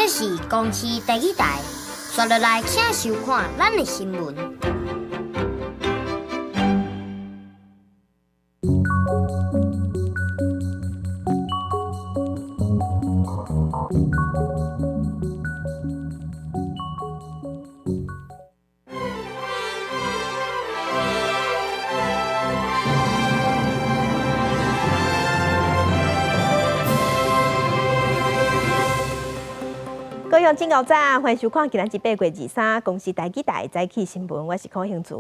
這是公視第一台，刷落來請收看咱的新聞。各位真𠢕早，歡迎收看今仔日8月23公視台語台早起新聞，我是柯興慈。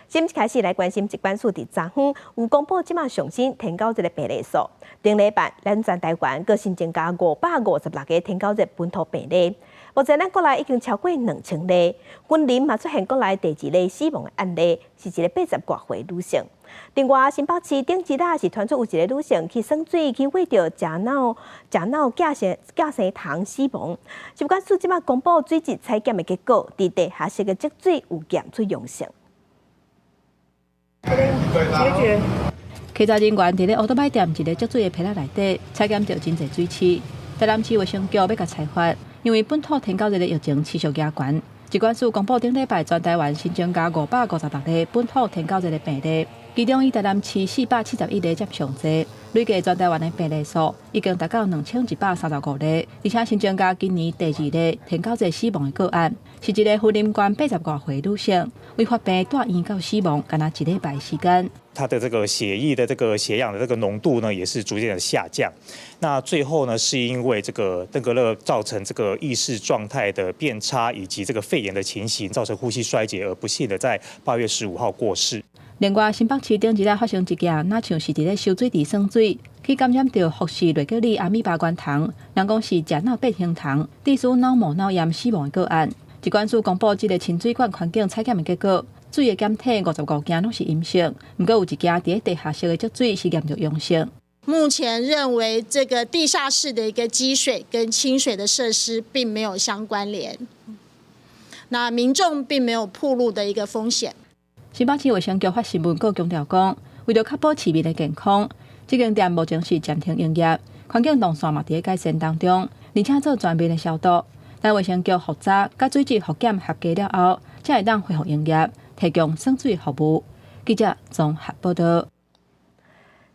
先開始來關心疾管署佇昨昏有公布這馬上新天狗熱的病例數。頂禮拜咱全台灣閣新增加556個天狗熱本土病例，目前咱國內已經超過2000例。雲林嘛出現國內第二例死亡的案例，是一個80外歲女性。另外，新北市頂一日是傳出有一個女性去耍水，去餵著食腦食腦寄生蟲死亡。疾管署這馬公布水質採檢的結果，佇地下室的積水有檢出陽性。稽查人員佇咧烏多擺店一个積水的批仔內底採檢著真濟水刺，台南市衛生局欲共裁罰，因為本土天狗熱的疫情持續加懸。疾管署公布頂禮拜全台灣新增加556例本土天狗熱的病例，其中以台南市471例佔上濟，累計全台灣的病例數已經達到2135例，而且新增加今年第二例天狗熱死亡的個案，是一個雲林縣80外歲女性，為發病住院到死亡，干焦一禮拜時間。他的這個血液的這個血氧的這個濃度呢，也是逐漸的下降。那最後呢，是因為這個登革熱造成這個意識狀態的變差，以及這個肺炎的情形，造成呼吸衰竭，而不幸的在8月15號過世。另外，新北市頂一日發生一件，若像是佇咧收水池耍水，去感染著福氏內格里阿米巴原蟲，人講是食腦變形蟲，致使腦膜腦炎死亡的個案。疾管署公布這個清水管環境採檢的結果，水的檢體55件攏是陰性，毋過有一件佇咧地下室的積水是驗著陽性。目前認為這個地下室的一個積水跟清水的設施並沒有相關聯，那民眾並沒有暴露的一個風險。新北市衛生局發新聞稿強調講，為著確保市民的健康，這間店目前是暫停營業，環境動線嘛佇咧改善當中，而且做全面的消毒。等衛生局復查，佮水質復檢合格了後，才會當恢復營業，提供耍水服務。記者綜合報道。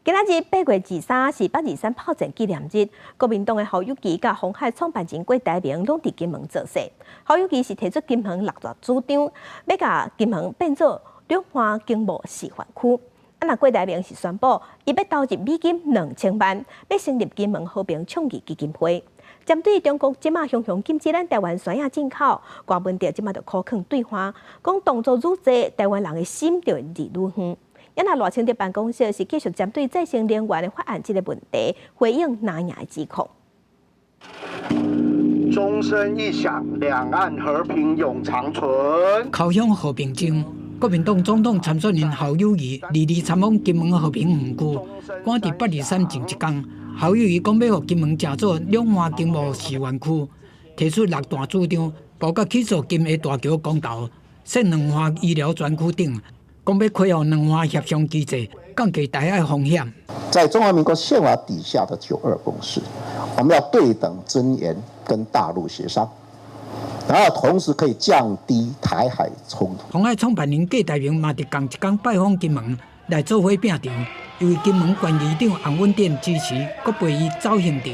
今仔日8月23是八二三炮戰紀念日，國民黨的侯友宜佮鴻海創辦人郭台銘攏佇金門造勢。侯友宜是提出金門六大主張，欲共金門變做兩岸經貿示範區。啊，若郭台銘是宣布，伊欲投入美金2000萬，欲成立金門和平倡議基金會。針對中國這馬雄雄禁止咱台灣山仔進口，柯文哲這馬就苦勸對方，講動作愈濟，台灣人的心就會離愈遠。啊若賴清德辦公室是繼續針對再生能源的法案這個問題，回應藍營的指控。鐘聲一響，兩岸和平永長存。敲響和平鐘，國民黨總統參選人侯友宜二二參訪金門和平園區，趕佇八二三前一工，侯友宜講欲予金門成做兩岸經貿示範區，提出六大主張，包括起造金厦大橋公投、設兩岸醫療專區等，講欲開放兩岸協商機制，降低台海風險。在中華民國憲法底下的九二共識，我們要對等尊嚴跟大陸協商，然後同時可以降低台海衝突。鴻海創辦人郭台銘嘛佇仝一工拜訪金門來做伙拚場，因為金門縣議長洪文典支持，閣陪伊走行程。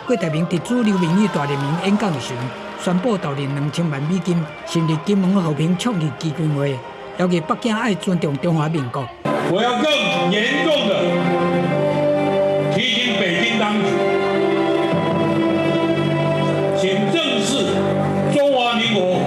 郭台銘佇主流民意大聯盟演講時，宣布投入2000萬美金成立金門和平倡議基金會，要求北京愛尊重中華民國。我要更嚴重的提醒北京當局，請正視中華民國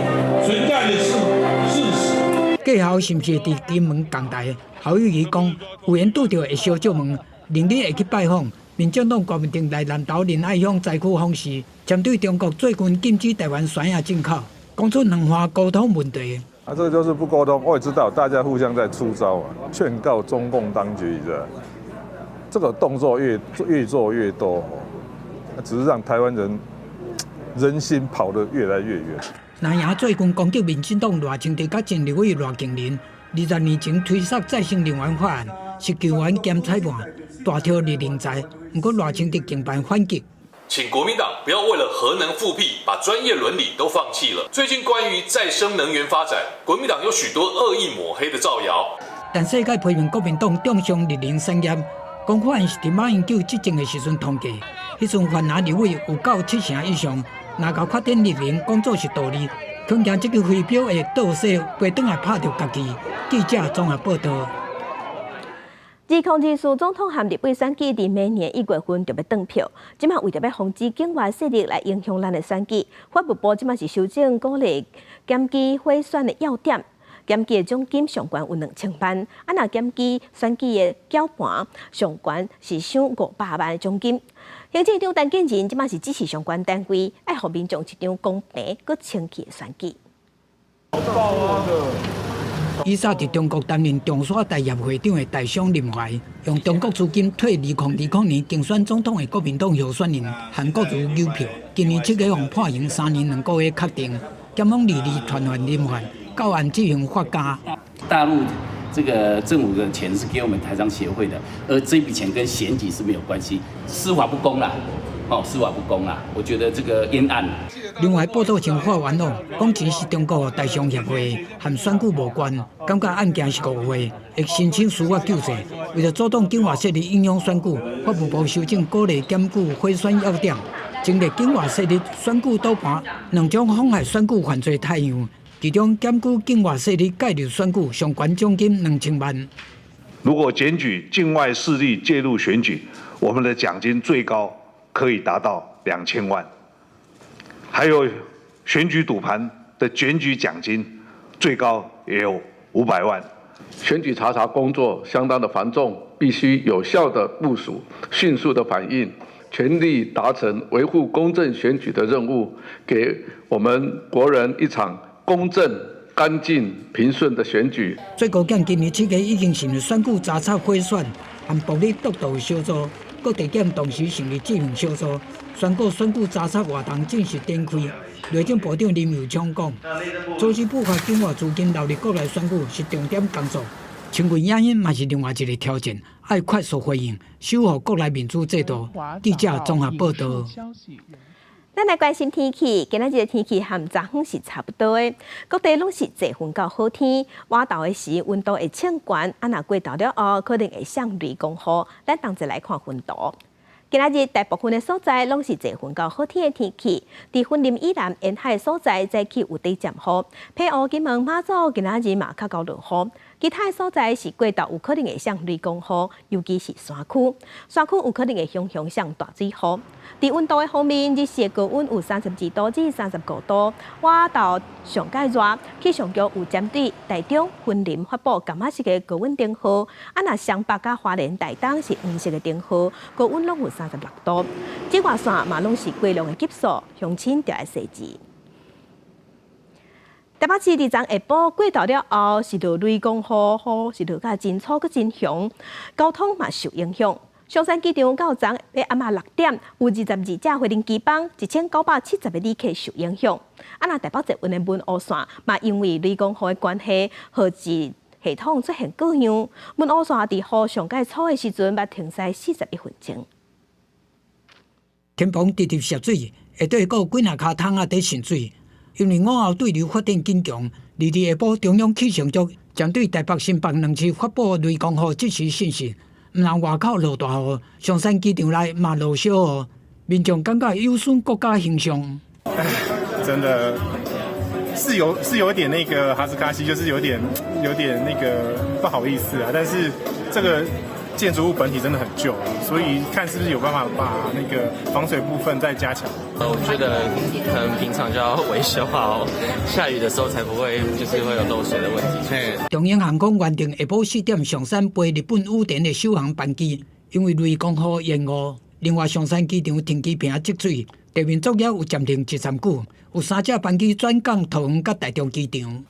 存在的事實。過後是毋是佇金門講台？侯友宜講，有緣拄著會相借問，明日會去拜訪。民進黨郭文定來南投仁愛鄉災區訪視，針對中國最近禁止台灣山仔進口，講出兩岸溝通問題。啊，這個就是不溝通。我也知道大家互相在出招啊，勸告中共當局的，這個動作越做越多，只是讓台灣人人心跑得越來越遠。藍營最近攻擊民進黨賴清德佮前立委賴清仁，20年前推捒再生能源法案，是球員兼裁判，大跳入人才。毋過賴清德競辦反擊。請國民黨不要為了核能復辟，把專業倫理都放棄了。最近關於再生能源發展，國民黨有許多惡意抹黑的造謠。但世界批評國民黨中傷綠能產業，講法院是佇馬英九執政的時陣通過，彼陣泛藍立委有夠七成以上，若共發展綠能講做是道理，恐驚這個飛鏢會倒勢飛轉來拍著家己。記者綜合報道。2024總統和立委選舉佇明年1月份就欲斷票，這馬為著欲防止境外勢力來影響咱的選舉，法務部這馬是修正鼓勵檢舉賄選的要點，檢舉的獎金上懸有2000萬，啊若檢舉選舉的攪盤上懸是賞500萬的獎金。行政長陳建仁這馬是指示相關單位，愛予民眾一場公平閣清氣的選舉。以早佇中國擔任長沙大協會長的台商林懷，用中國資金替2020年競選總統的國民黨候選人韓國瑜郵票，今年7月予判刑3年2個月確定，檢方二二傳喚林懷，到案執行發監。大陸這個政府的錢是給我們台商協會的，而這筆錢跟選舉是沒有關係，司法不公啦，哦，司法不公啦，我覺得這個冤案。另外報道向法院講，講錢是中國台商協會，和選舉無關，感覺案件是誤會，會申請司法救濟。為著阻擋境外勢力影響選舉，法務部修正鼓勵檢舉賄選要點，增列境外勢力選舉賭盤兩種妨害選舉犯罪態樣，其中檢舉境外勢力介入選舉，上懸獎金2000萬。如果檢舉境外勢力介入選舉，我們的獎金最高可以達到2000萬。還有選舉賭盤的檢舉獎金最高也有500萬。選舉查查工作相當的繁重，必須有效的部署、迅速的反應，全力達成維護公正選舉的任務，給我們國人一場公正、乾淨、平順的選舉。最高檢今年7月已經成立選舉查冊賄選和暴力督導小組，各地檢同時成立執行小組，宣告選舉查冊活動正式展開。內政部長林右昌講，阻止不法境外資金流入國內選舉是重點工作。新聞影音嘛是另外一個挑戰，愛快速回應，守護國內民主制度。記者綜合報道。咱來關心天氣，今仔日的天氣和昨昏是差不多的，各地攏是濟雲到好天。晚晝的時溫度會升懸，啊若過晝了後可能會降雷公雨。咱同齊來看雲圖。今仔日大部分的所在攏是濟雲到好天的天氣，佇雲林以南沿海的所在早起有短暫雨，澎湖、金門、馬祖今仔日嘛較𠢕落雨。其他的所在是過晝有可能會降雷公雨，尤其是山區，山區有可能會雄雄降大水雨。佇溫度的方面，日時的高溫有32度至35度，晚晝上蓋熱，氣象局有針對台中、雲林發布柑仔色的高溫燈號，啊若雙北佮花蓮、台東是黃色的燈號，高溫攏有36度。紫外線嘛攏是過量的級數，鄉親著愛細緻。台北市佇昨下晡過晝了後，是落雷公雨，雨是落甲真粗閣真強，交通嘛受影響。松山機場到昨暗暝6點，有22架飛行機班，1970個旅客受影響。啊，若台北捷運的文湖線嘛，因為雷公雨的關係，導致系統出現故障。文湖線佇雨上蓋粗的時陣，捌停駛41分鐘。天棚直直涉水，下底閣有幾若跤桶仔佇滲水。因為午後對流發展緊強，二二下晡中央氣象局針對台北、新北兩市發布雷公雨即時信息。毋但外口落大雨，松山機場內嘛落小雨，民眾感覺有損國家形象。真的是有點那個哈斯卡西，就是有點那個不好意思啊。但是這個建築物本體真的很舊，所以看是不是有辦法把那個防水部分再加強。我覺得可能平常就要維修好，下雨的時候才不會就是會有漏水的問題。長榮航空原定下晡4點松山飛日本羽田的首航班機，因為雷公雨延誤。另外，松山機場停機坪積水，地面作業有暫停一陣久，有三架班機轉降桃園佮台中機場。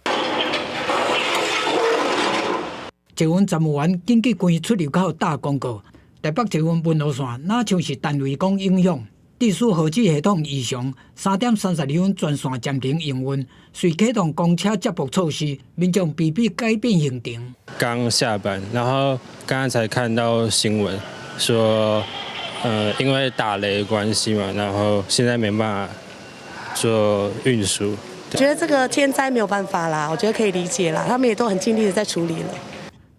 捷運站務員緊急關出入口打廣告，台北捷運文湖線若像是陳雷公影響，致使號誌系統異常，3點32分全線暫停營運，隨啟動公車接駁措施，民眾被迫改變行程。剛下班，然後剛剛才看到新聞，說因為打雷的關係嘛，然後現在沒辦法做運輸。覺得這個天災沒有辦法啦，我覺得可以理解啦，他們也都很盡力的在處理了。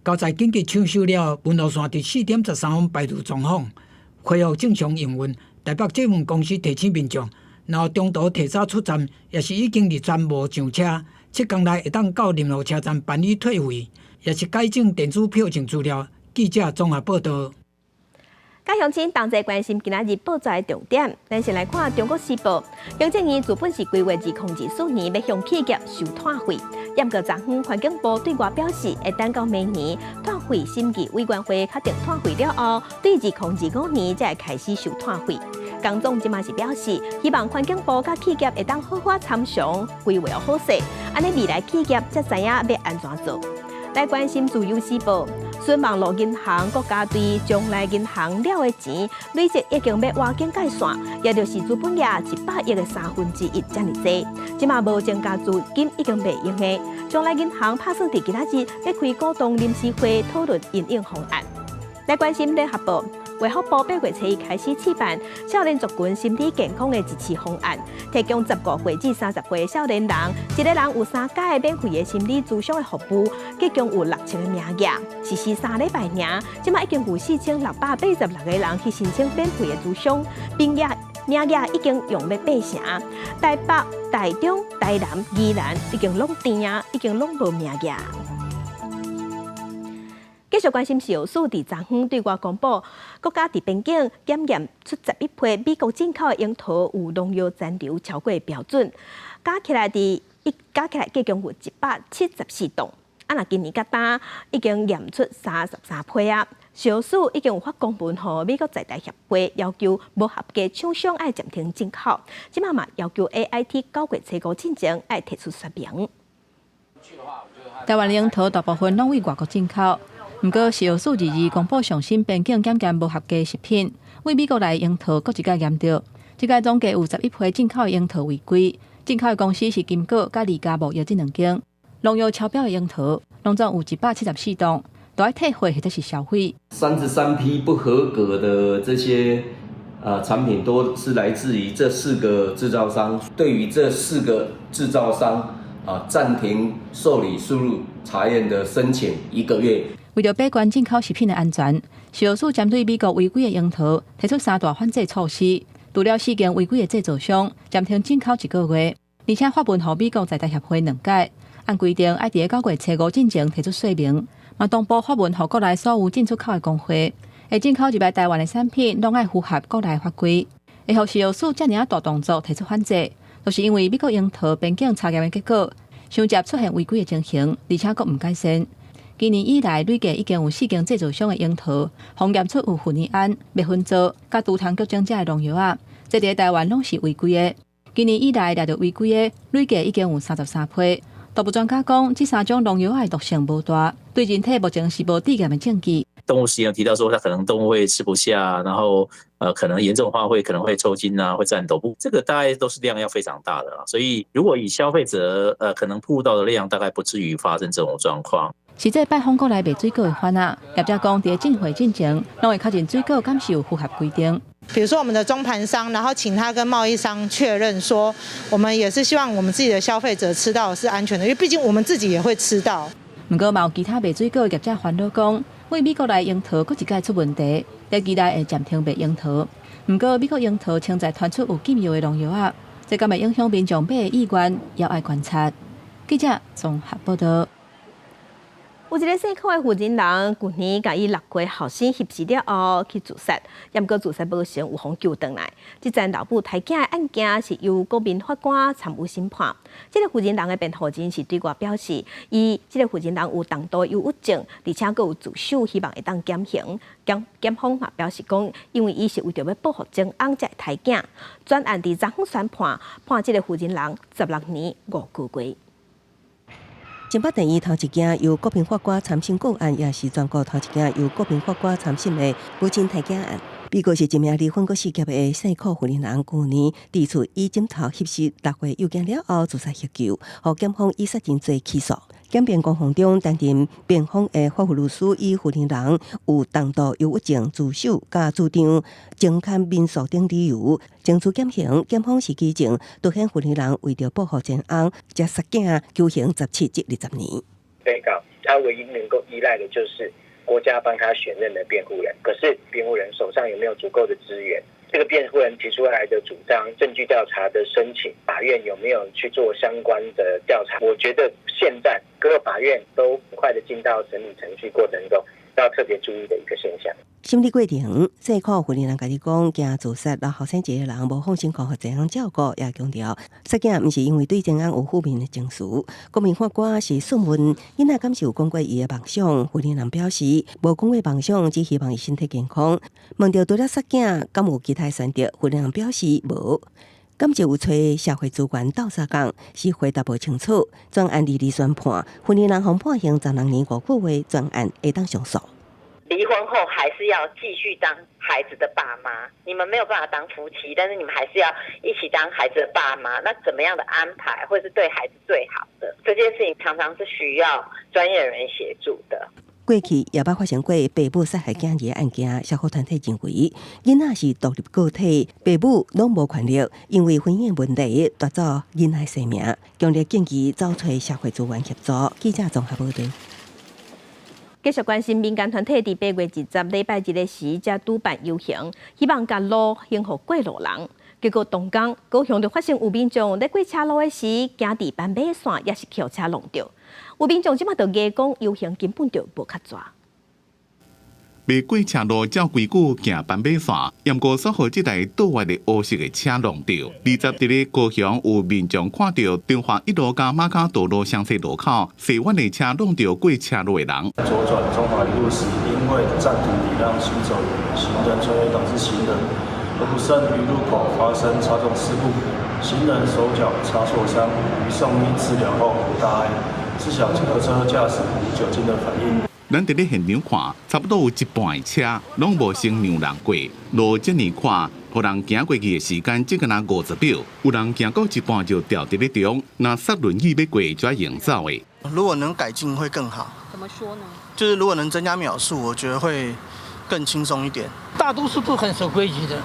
交在緊急搶修了，文湖線佇4點13分排除狀況，恢復正常營運。台北捷運公司提醒民眾，若中途提早出站，抑是已經入站無上車，7天內會當到任何車站辦理退費，抑是改正電子票證資料。記者綜合報道。佮鄉親同齊關心今仔日報紙的重點，咱先來看《中國時報》。行政院自本是規劃2024年欲向企業收碳費，毋過昨昏環境部對外表示，會等到明年碳費審議委員會確定碳費了後，對2025年才會開始收碳費。江總這馬是表示，希望環境部佮企業會當好好參詳規劃好勢，按呢未來企業才知影欲按怎做。來關心《自由時報》，孫網路銀行國家隊將來銀行了的錢累積已經欲倚警界線，也就是資本額100億的1/3遮爾濟。這馬無增加資金已經袂用的，將來銀行拍算佇今仔日欲開股東臨時會討論營運方案。來關心聯合報，衛福部8月初一開始試辦少年族群心理健康的支持方案，提供15歲至30歲少年人，一个人有三擺免費的心理諮商的服務，總共有6000個名額，實施3禮拜爾，這馬已經有4686個人去申請免費的諮商，名額名額已經用欲八成，台北、台中、台南、宜蘭已經攏填啊，已經攏無名額。繼續關心食藥署佇昨昏對外公布，國家佇邊境檢驗出11批美國進口的櫻桃有農藥殘留超過標準，加起來計共有174噸。啊，若今年佮今已經驗出33批啊。食藥署已經有發公文予美國在台協會，要求無合格廠商愛暫停進口。這馬嘛要求 AIT 9月初5進前愛提出說明。台灣櫻桃大部分攏對外國進口。毋過，食藥署22公布上新邊境檢驗無合格食品，對美國來櫻桃閣一擺驗著，這擺總計有11批進口櫻桃違規，進口的公司是金果佮利嘉貿易這兩間，農藥超標的櫻桃，攏總有174噸，都愛退貨或者是銷毀。33批不合格的這些產品，都是來自於這四個製造商。對於這四個製造商啊，暫停受理輸入查驗的申請一個月。為著把關進口食品的安全，食藥署針對美國違規的櫻桃提出三大反制措施。除了四間違規的製造商暫停進口一個月，而且發文予美國在台協會兩解，按規定愛佇9月初5進前提出說明。嘛同步發文予國內所有進出口的公會，會進口入來台灣的產品，攏愛符合國內法規。會予食藥署遮爾仔大動作提出反制，就是因為美國櫻桃邊境查驗的結果，相接出現違規的情形，而且閣毋改善。今年以來，累計已經有四間製造商的櫻桃，予驗出有芬尼胺、滅芬唑、佮除蟲菊酯這的農藥仔，這佇台灣攏是違規的。今年以來，掠著違規的累計已經有33批。動物專家講，這三種農藥仔的毒性無大，對人體目前是無致癌的證據。動物實驗提到說，它可能動物會吃不下，然後可能嚴重的話會可能會抽筋啊，會顫抖。不，這個大概都是量要非常大的啦。所以如果以消費者可能曝到的量，大概不至於發生這種狀況。實際拜訪國內賣水果的番仔，業者講，佇進貨進前，攏會確認水果敢是有符合規定。比如說我們的中盤商，然後請他跟貿易商確認說，我們也是希望我們自己的消費者吃到的是安全的，因為畢竟我們自己也會吃到。毋過，嘛有其他賣水果的業者煩惱講，對美國來櫻桃閣一擺出問題，短期內會暫停賣櫻桃。毋過，美國櫻桃潛在傳出有禁藥的農藥仔，這敢會影響民眾買的意願，猶愛觀察。記者綜合報道。有一个姓柯的婦人人，舊年共伊6歲後生翕死了後去自殺，毋過自殺無成，有予救轉來。這樁老母刣囝的案件是由國民法官參與審判。這个婦人人的辯護人是對外表示，伊這个婦人人有重度憂鬱症，而且閣有自首，希望會當減刑。檢方嘛表示講，因為伊是為著欲報復前翁才會刣囝。全案佇昨昏宣判，判這个婦人人16年5個月。新北地院頭一件由國民法官參審個案，也是全國頭一件由國民法官參審的母親刣囝案。被告是一名離婚閣四劫的姓柯婦人人，舊年佇厝以枕頭翕死6歲幼囝了後自殺獲救，予檢方以殺人罪起訴。檢辯攻防中，擔任辯方的法護律師以婦人有重度憂鬱症、自首佮主張偵勘民訴等理由，爭取減刑。檢方是舉證，凸顯婦人為著報復前翁，才殺囝，求刑17至20年。被告他唯一能夠依賴的就是國家幫他選任的辯護人，可是辯護人手上有沒有足夠的資源？這個辯護人提出來的主張、證據調查的申請，法院有沒有去做相關的調查？我覺得現在各個法院都很快的進到審理程序過程中，要特別注意的一個現象。審理過程，世口婦人家己講，驚自殺，留後生一個人無放心予前翁照顧，也強調殺囝毋是因為對前翁有負面的情緒。國民法官是詢問囡仔敢是有講過伊的夢想，婦人表示無講過夢想，只希望伊身體健康。問著除了殺囝，敢有其他選擇？婦人表示無。敢是有揣社會資源鬥相共，是回答無清楚。全案22宣判，婦人予判刑16年5個月，全案會當上訴。離婚後還是要繼續當孩子的爸媽，你們沒有辦法當夫妻，但是你們還是要一起當孩子的爸媽。那怎麼樣的安排會是對孩子最好的？這件事情常常是需要專業人員協助的。過去也捌發生過爸母殺害囝兒的案件，社福團體認為囡仔是獨立個體，爸母攏無權力，因為婚姻問題奪走囡仔性命，強烈建議走揣社會資源協助。記者綜合報導。繼續關心民間團體佇8月20禮拜日的時，才拄辦遊行，希望共路還予過路人。結果同工高雄就發生有民眾咧過車路的時，行佇斑馬線，也是予車挵著。有民眾這馬就硬講遊行根本就無較蛇。袂過車路照規矩行斑馬線，毋過煞予這台倒彎的烏色的車挵著。20佇咧高雄有民眾看著中華一路佮馬卡道路雙溪路口，駛彎的車挵著過車路的人。左轉中華一路時，因為暫停禮讓行走行人穿越導致行人而不慎於路口發生擦撞事故，行人手腳擦挫傷，於送醫治療後無大礙。知曉客車駕駛無酒精的反應。咱佇咧現場看，差不多有一半的車攏無先讓人過。路遮爾寬，予人行過去的時間只敢若50秒，有人行到一半就牢佇咧中，若剎輪椅欲過就愛用走的。如果能改進會更好。怎麼說呢？就是如果能增加秒數，我覺得會更輕鬆一點。大多數都很守規矩的，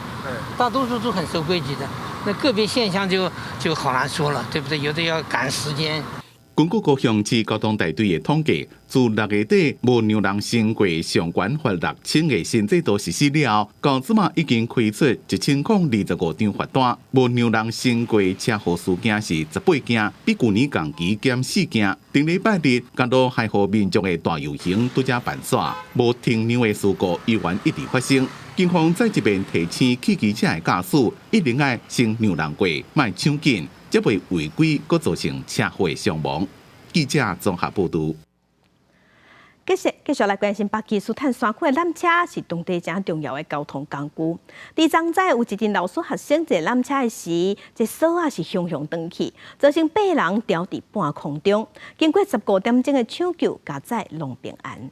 大多數都很守規矩的。那個別現象就好難說了，對不對？有的要趕時間。根據高雄市交通大隊的統計，自6月底無讓人先過上懸罰6000的新制度實施了後，到這馬已經開出1025張罰單，無讓人先過車禍事件是18件，比舊年同期減4件。頂禮拜日，共路害予民眾的大遊行拄才辦煞，無停讓的事故依然一直發生。警方再一遍提醒汽機車的駕駛，一定愛先讓人過，莫搶緊。才袂違規，閣造成車禍傷亡。記者綜合報導。繼續來關心巴基斯坦山區的纜車是當地誠重要的交通工具。佇昨早有一陣老師學生坐纜車的時，這索仔是雄雄斷去，造成八人牢佇半空中。經過15點鐘的搶救，佳哉攏平安。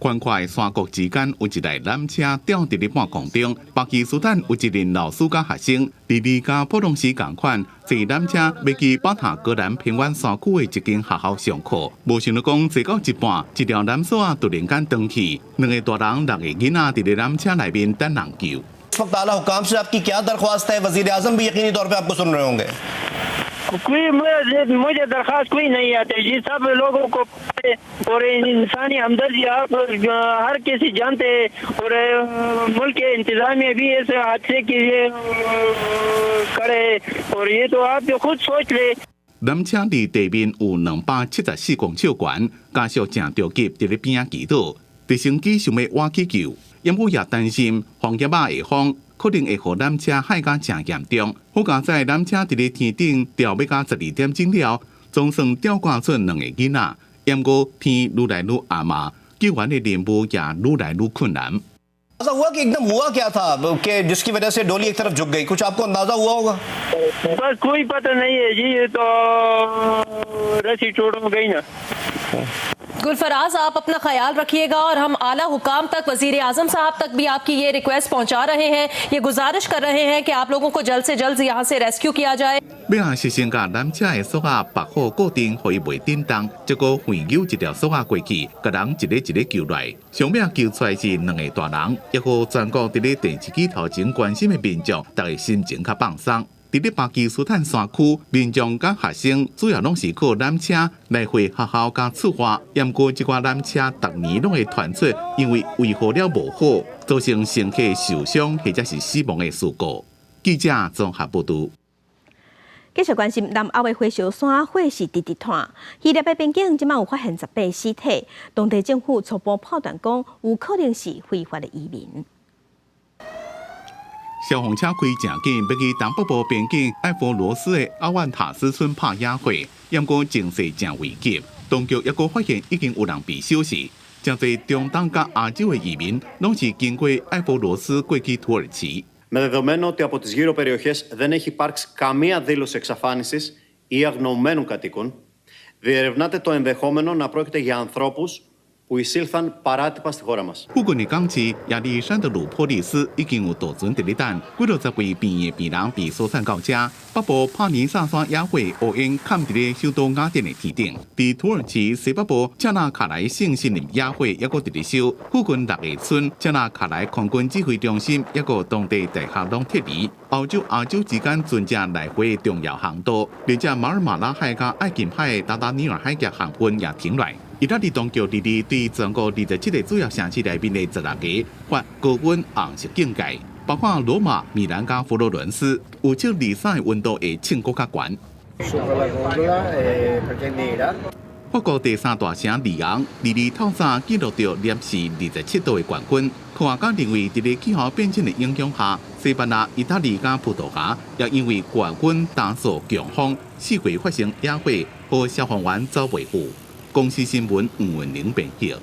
寬闊的山谷之間有一台纜車吊佇咧半空中。巴基斯坦有一陣老師佮學生，佇離佮普隆斯仝款坐纜車欲去巴塔格蘭平原山區的一間學校上課，無想著講坐到一半，一條纜索仔突然間斷去，兩个大人、六个囡仔佇咧纜車內面等人救。 वक्त आला हुकाम से आपकी क्या दरख्वास्त है? वजीर आजम भी यकीनी तौर पे आपको सुन रहे होंगे। कोई मुझे मुझे दरख्वास्त कोई नहीं आती जी। सब लोगों को और इंसानी हमदर्दी आप हर किसी जानते हैं और मुल्क के इंतजामिया भी इस हादसे की ये करे और ये तो आप जो खुद सोच ले। 纜車離地面有274公尺懸，家屬誠著急，佇咧邊仔祈禱。直升機想欲倚去救，毋過也擔心風葉仔會風，可能會予纜車害甲誠嚴重。好佳哉纜車佇咧天頂吊欲到12點鐘了，總算吊掛出兩个囡仔。毋過天愈來愈暗嘛，救援的任務也愈來愈困難。 अंदाजा हुआ कि एकदम हुआ क्या था कि जिसकी वजह से डोली एक तरफ झुक गई? कुछ आपको अंदाजा हुआ होगा। बस कोई पता नहीं है जी, ये तो रस्सी टूट गई ना। गुलफराज, आप अपना ख्याल रखिएगा और हम आला हुकाम तक, वजीर आजम साहब तक भी आपकी ये रिक्वेस्ट पहुंचा रहे हैं, ये गुजारिश कर रहे हैं कि आप लोगों को जल्द से जल्द यहाँ से रेस्क्यू किया जाए। 尾仔是先共纜車的索仔縛好固定，予伊袂振動，結果懸扭一條索仔過去，共人一个一个救來。上尾救出來是兩个大人，抑予全國佇咧電視機頭前關心的民眾，逐个心情較放鬆。佇咧巴基斯坦山區，民眾佮學生主要攏是靠纜車來回學校佮厝外。毋過這寡纜車逐年攏會傳出因為維護了無好，造成乘客受傷或者是死亡的事故。記者綜合報導。繼續關心南歐的火燒山火勢直直湠，希臘的邊境這馬有發現18屍體，當地政府初步判斷講有可能是非法的移民。消防車開誠緊，欲去東北部邊境愛佛羅斯的阿萬塔斯村拍野火，毋過情勢誠危急。當局抑閣發現已經有人被燒死，誠濟中東佮亞洲的移民，攏是經過愛佛羅斯過去土耳其。 Με δεδομένο ότι από τις γύρω περιοχές δεν έχει υπάρξει καμία δήλωση εξαφάνισης ή αγνοουμένων κατοίκων, διερευνάται το ενδεχόμενο να πρόκειται για ανθρώπους που εισήλθαν παράτυπα στη χώρα μας. 附近的港市亞歷山德魯波利斯已經有渡船佇咧等，幾落十位病院的病人被疏散到遮。北部帕尼薩山野火烏煙崁佇咧首都雅典的天頂。佇土耳其西北部切納卡萊省森林野火抑閣佇咧燒，附近六个村切納卡萊空軍指揮中心抑閣當地大學攏撤離。歐洲亞洲之間船隻來回的重要航道，連接馬爾馬拉海佮愛琴海的達達尼爾海峽航運也停來。意大利當局日日對全國27個主要城市內面的16个發高溫紅色警戒，包括羅馬、米蘭佮佛羅倫斯，有七23的溫度會衝閣較懸。法國第三大城里昂，二二透早記錄著攝氏27度的高溫。科學家認為，佇咧氣候變遷的影響下，西班牙、意大利佮葡萄牙也因為高溫、乾燥、強風，四月發生野火，予消防員走袂赴。公視新聞吳文玲編譯。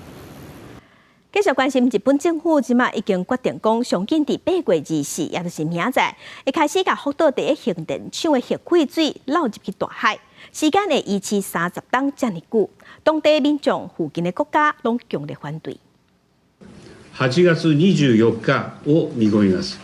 繼續關心日本政府，這馬已經決定講，上緊佇8月24，也就是明仔載，會開始共福島第一核電廠的核廢水漏入去大海，時間會維持30冬遮爾久。當地民眾、附近的國家攏強烈反對。 8月24日を見込みます。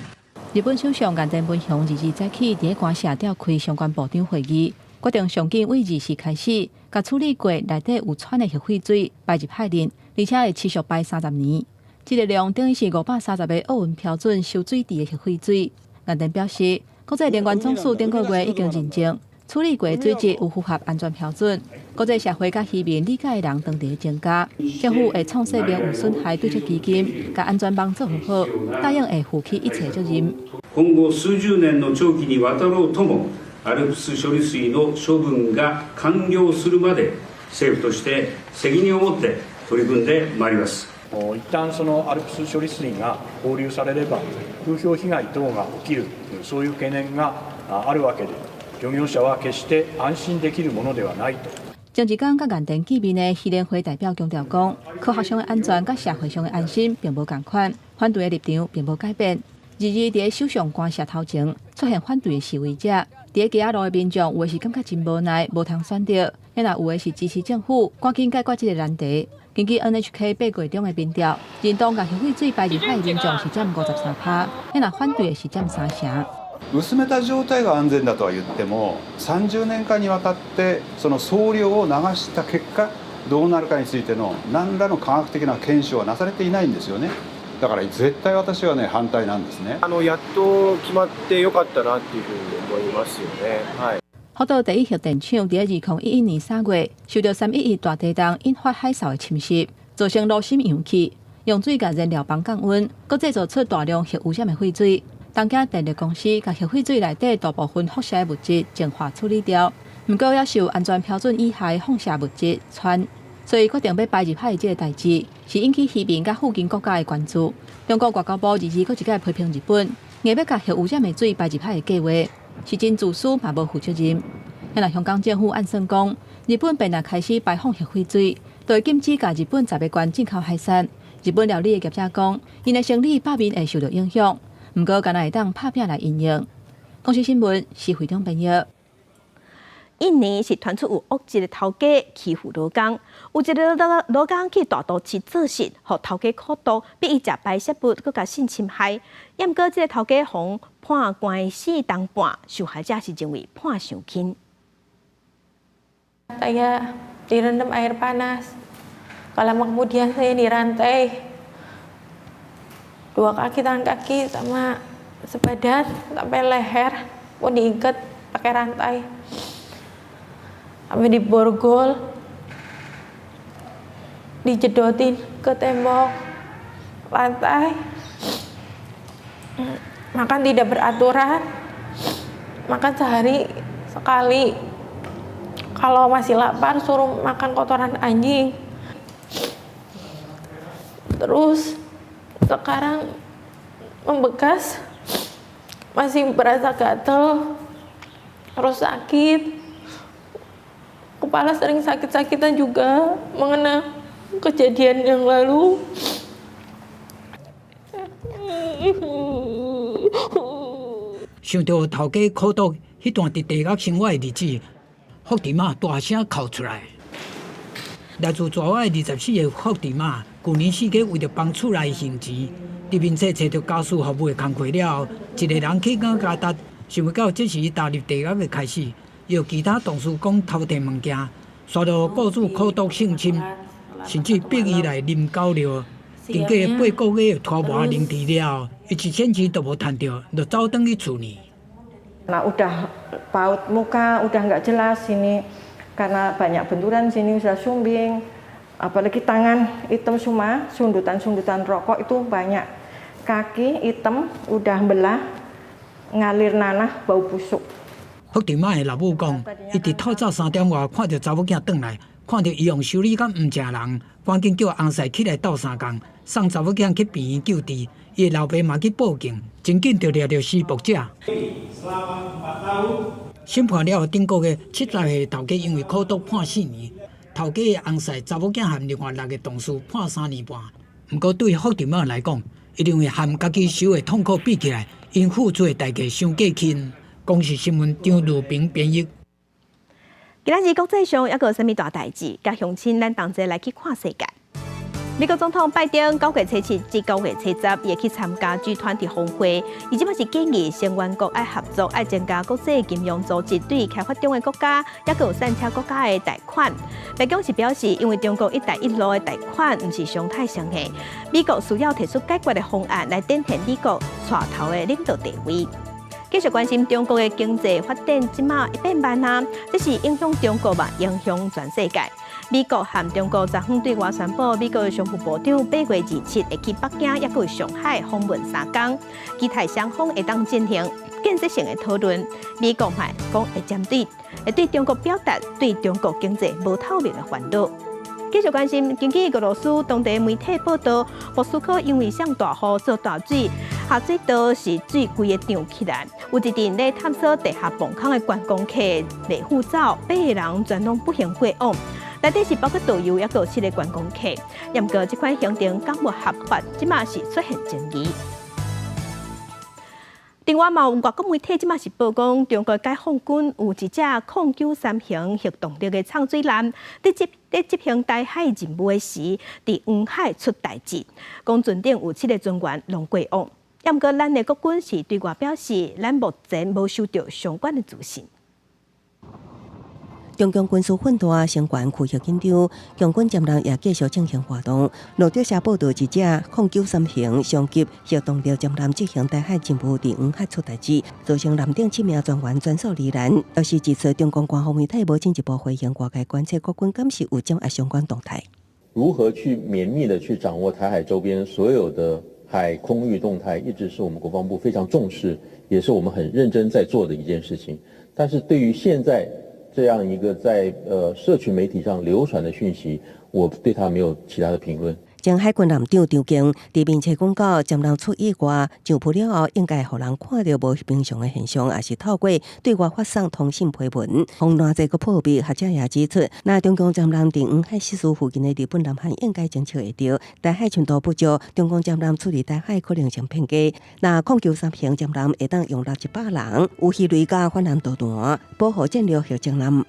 日本首相岸田文雄22早起佇咧官舍召開相關部長會議，決定上緊對24開始，共處理過內底有氚的核廢水排入海裡，而且會持續排30年。這个量等於是530個奧運標準收水池的核廢水。岸田表示，國際能源總署頂個月已經認證處理過的水質有符合安全標準。國際社會佮漁民理解的人當地增加，政府會創設名譽損害對策基金，共安全網做好，答應會負起一切責任。今後数十年の長期にわたろうとも、アルプス処理水の処分が完了するまで、政府として責任を持って取り組んでまいります。一旦そのアルプス処理水が放流されれば、風評被害等が起きる、そういう懸念があるわけで、漁業者は決して安心できるものではないと。前一工佮岸田見面的漁聯會代表強調講，科學上的安全佮社會上的安心並無仝款，反對的立場並無改變。22佇咧首相官舍頭前出現反對的示威者，佇咧街仔路的民眾有的是感覺真無奈，無通選擇；抑若有的是支持政府趕緊解決這個難題。根據 NHK 8月中的民調，認同共核廢水排入海的民眾是佔53%，抑若反對的是佔3成。薄めた状態が安全だとは言っても、30年間にわたってその総量を流した結果どうなるかについての何らの科学的な検証はなされていないんですよね。だから絶対私はね反対なんですね。やっと決まってよかったなっていうふうに思いますよね。はい。福島第一核電廠佇2011年3月受著3.11大地震引發海嘯的侵襲，造成爐心溶去，用水共燃料棒降溫，閣製造出大量核污染的廢水。東京電力公司共核廢水內底大部分輻射物質淨化處理掉，毋過猶受安全標準以下的放射物質氚，所以決定欲排入海的這个代誌，是引起漁民佮附近國家的關注。中國外交部22閣一擺批評日本，硬欲共核污染的水排入海的計畫，是真自私嘛無負責任。若香港政府按算講，日本便若開始排放核廢水，就會禁止共日本10个縣進口海產。日本料理的業者講，𪜶的生理罷免會受著影響。毋過，敢若會當拍拚來因應。公視新聞，施惠中編譯。印尼是傳出有惡質的頭家欺負勞工，有一个勞工去大都市做事，予頭家苦毒，逼伊食排泄物，閣共性侵害。毋過這个頭家予判關四冬半，受害者是認為判傷輕。 Saya direndam air panas. Kalau kemudian saya dirantai dua kaki, tangan kaki sama sebadan sampai leher pun diikat pakai rantai. Sampai diborgol, dijedotin ke tembok lantai. Makan tidak beraturan, makan sehari sekali. Kalau masih lapar suruh makan kotoran anjing. Terus sekarang membekas, masih berasa gatel, terus sakit. Kepala sering sakit-sakitan juga mengenang kejadian yang lalu. 想著頭家苦毒彼段佇地獄生活的日子，福地媽大聲哭出來。來自蛇仔的24歲福地媽，舊年4月為著幫厝內還錢，佇面冊揣著家事服務的工課了後，一个人去雅加達，想袂到這是伊踏入地獄的開始。伊予其他同事講偷提物件，煞予雇主苦毒性侵，甚至逼伊來啉狗尿。經過8個月的拖磨凌遲了後，伊一仙錢都無趁著，就走轉去厝呢。 Nah, udah paut muka udah nggak jelas sini karena banyak benturan, sini sudah sumbing, apalagi tangan hitam semua, sundutan-sundutan rokok itu banyak, kaki hitam udah belah, ngalir nanah, bau busuk. 福地媽的老母講，伊佇透早3點外看著查某囝轉來，看著伊予修理甲毋成人，趕緊叫翁婿起來鬥相共，送查某囝去病院救治。伊的老爸嘛去報警，真緊就掠著施暴者。審判了後，頂個月70歲頭家因為苦毒判4年，頭家的翁婿、查某囝和另外6個同事判3年半。毋過對福地媽來講，伊認為和家己受的痛苦比起來，𪜶付出的代價傷過輕。公視新聞張如平編譯。今仔日國際上猶閣有啥物大代誌？佮鄉親咱同齊來去看世界。美國總統拜登9月初7至9月初10，會去參加 G20 峰會，伊這擺是建議成員國愛合作，愛增加國際金融組織對開發中的國家，猶閣有散赤國家的貸款。白宮是表示，因為中國一帶一路的貸款毋是常態性的，美國需要提出解決的方案來展現美國帶頭的領導地位。繼續關心中國的經濟發展，這馬變慢啊！這是影響中國嘛，影響全世界。美國和中國昨昏對外宣布，美國商務部長8月27會去北京，猶閣上海訪問3工，期待雙方會當進行建設性的討論。美國嘛講會針對，會對中國表達對中國經濟無透明的煩惱。繼續關心，根據俄羅斯當地媒體報道，莫斯科因為上大雨做大水，下水道是水規个漲起來，有一陣咧探索地下墓坑的觀光客袂赴走，8個人全攏不幸過往。內底是包括導遊，猶閣有7個觀光客。毋過這款行程敢有合法，這馬是出現爭議。另外嘛，有外國媒體這馬是報講，中國解放軍有一隻空九三型核動力的藏水艦，佇執行台海任務的時，佇黃海出代誌，講船頂有7個船員攏過往。毋過，咱的國軍是對外表示，咱目前無收著相關的資訊。中共軍事訓練成員持續緊張，共軍艦艦也繼續進行活動。路透社報道，一隻空九三型雙級核動力艦艦執行台海任務，佇黃海出代誌，造成艦頂7名船員全數罹難。同時指出，中共官方媒體無進一步回應外界關切，國軍敢是有掌握相關動態。如何去綿密的去掌握台海周邊所有的海空域動態，一直是我們國防部非常重視，也是我們很認真在做的一件事情。但是對於現在這樣一個在社群媒體上流傳的訊息，我對他沒有其他的評論。前海軍艦長張莖佇面冊講到，艦艦出意外上浮了後，應該予人看著無平常的現象，抑是透過對外發送通信批文，予偌濟閣破密。學者也指出，若中共艦艦佇黃海失事附近的日本南韓應該偵測會著，台海深度不足，中共艦艦處理台海可能性偏低。若控球三型艦艦會當容納100人，有魚雷佮反艦導彈，保護戰略核潛艦。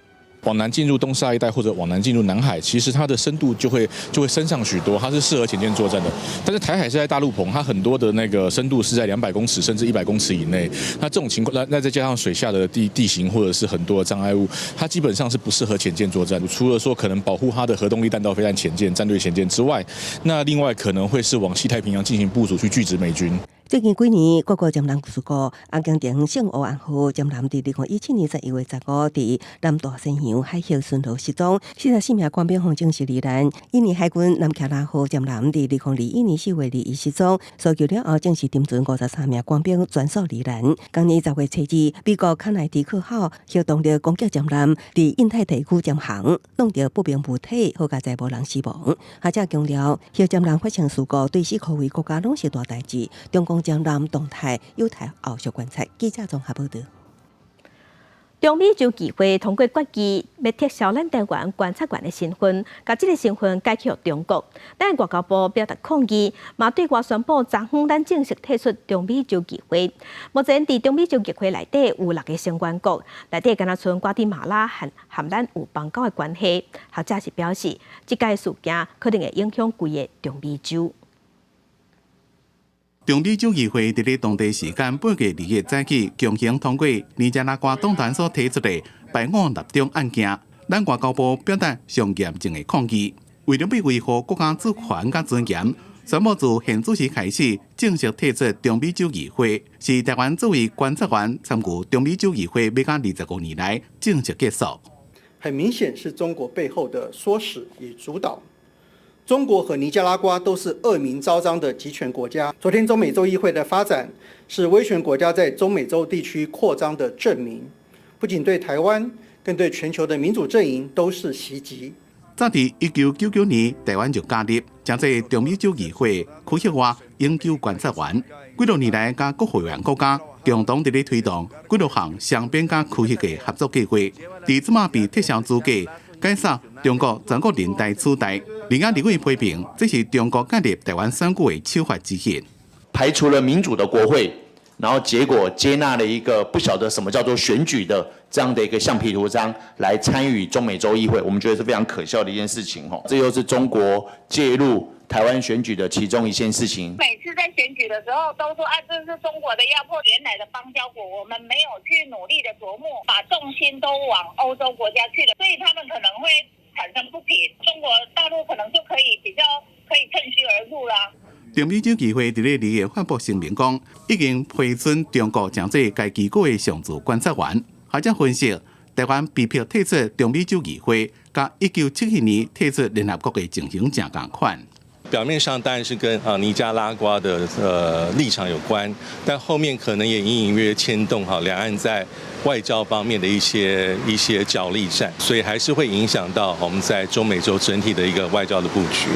往南進入東沙一帶，或者往南進入南海，其實它的深度就會深上許多，它是適合潛艦作戰的。但是台海是在大陸棚，它很多的那個深度是在200公尺甚至100公尺以內。那這種情況，那再加上水下的地形或者是很多的障礙物，它基本上是不適合潛艦作戰。除了說可能保護它的核動力彈道飛彈潛艦、戰略潛艦之外，那另外可能會是往西太平洋進行部署去拒止美軍。最近幾年，各國艦艦事故，阿根廷聖奧安號艦艦佇2017年11月15佇南大西洋海域巡邏失蹤，44名官兵予證實罹難。印尼海軍南卡拉號艦艦佇2021年4月21失蹤，搜救了後證實沉船53名官兵全數罹難。今年10月初二，美國康乃狄克號核動力攻擊艦艦佇印太地區潛航，撞著不明物體，好佳哉無人死亡。學者強調，核潛艦發生事故對四箍圍國家攏是大代誌。中共潛艦動態有待後續觀察。記者綜合報導。中美洲議會通過決議，欲撤銷咱台灣觀察員的身份，共這个身份改去予中國。咱外交部表達抗議，嘛對外宣布，昨昏咱正式退出中美洲議會。目前佇中美洲議會內底有六个成員國，內底敢若賰瓜地馬拉和和咱有邦交的關係。學者是表示，這擺事件可能會影響規个中美洲。中美洲議會佇咧當地時間8月2日早起強行通過尼加拉瓜黨團所提出的排我納中案件，咱外交部表達上嚴正的抗議，為著欲維護國家主權佮尊嚴，宣布自現此時開始正式退出中美洲議會，是台灣作為觀察員參與中美洲議會欲到25年來正式結束。很明顯是中國背後的唆使與主導。中國和尼加拉瓜都是惡名昭彰的極權國家。昨天中美洲議會的發展是威權國家在中美洲地區擴張的證明，不僅對台灣，更對全球的民主陣營都是襲擊。早佇1999年，台灣就加入，成做中美洲議會區域外永久觀察員。幾多年來，佮各會員國家共同佇咧推動幾多項雙邊佮區域的合作計劃。佇這馬被撤銷資格，解說中國全國人大取代。另外，立委批評這是中國介入台灣選舉的手法之一，排除了民主的國會，然後結果接納了一個不曉得什麼叫做選舉的這樣的一個橡皮圖章來參與中美洲議會，我們覺得是非常可笑的一件事情。吼，這又是中國介入台灣選舉的其中一件事情。每次在選舉的時候都說啊，這是中國的壓迫，原來的邦交國，我們沒有去努力的琢磨，把重心都往歐洲國家去了，所以他們可能會產生不平，中國大陸可能就可以比較可以趁虛而入啦。中美洲議會佇咧2日發布聲明講，已經批准中國成做該機構的常駐觀察員。學者分析，台灣被迫退出中美洲議會，佮1971年退出聯合國的情形誠仝款。表面上當然是跟啊尼加拉瓜的立場有關，但後面可能也隱隱約約牽動哈兩岸在外交方面的一些角力戰，所以還是會影響到我們在中美洲整體的一個外交的布局。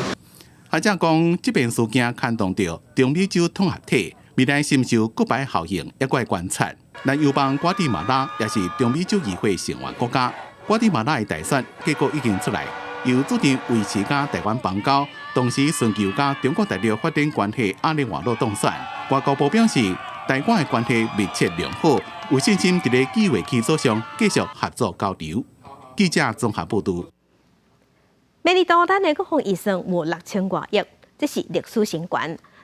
學者講，這遍事件牽動著中美洲統合體，未來是毋是有骨牌效應，猶閣愛觀察。咱友邦瓜地馬拉也是中美洲議會成員國家，瓜地馬拉的大選結果已經出來。由主張維持佮台灣邦交，同時尋求佮中國大陸發展關係阿勒瓦洛當選。外交部表示，台瓜的關係密切良好，有信心佇咧計劃基礎上繼續合作交流。記者綜合報導。明年度咱的國防預算有6000外億，這是歷史新高。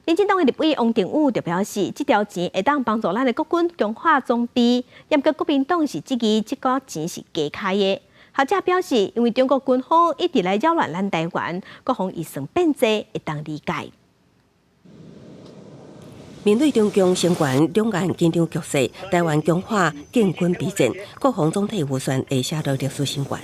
民進黨的立委王定宇就表示，這條錢會當幫助咱的國軍強化裝備。毋過國民黨是質疑這筆錢是加開的。學者表示，因為中國軍方一直來擾亂咱台灣，國防預算變濟會當理解。面對中共升懸兩岸緊張局勢，台灣強化建軍備戰，國防總體預算會寫落歷史新高。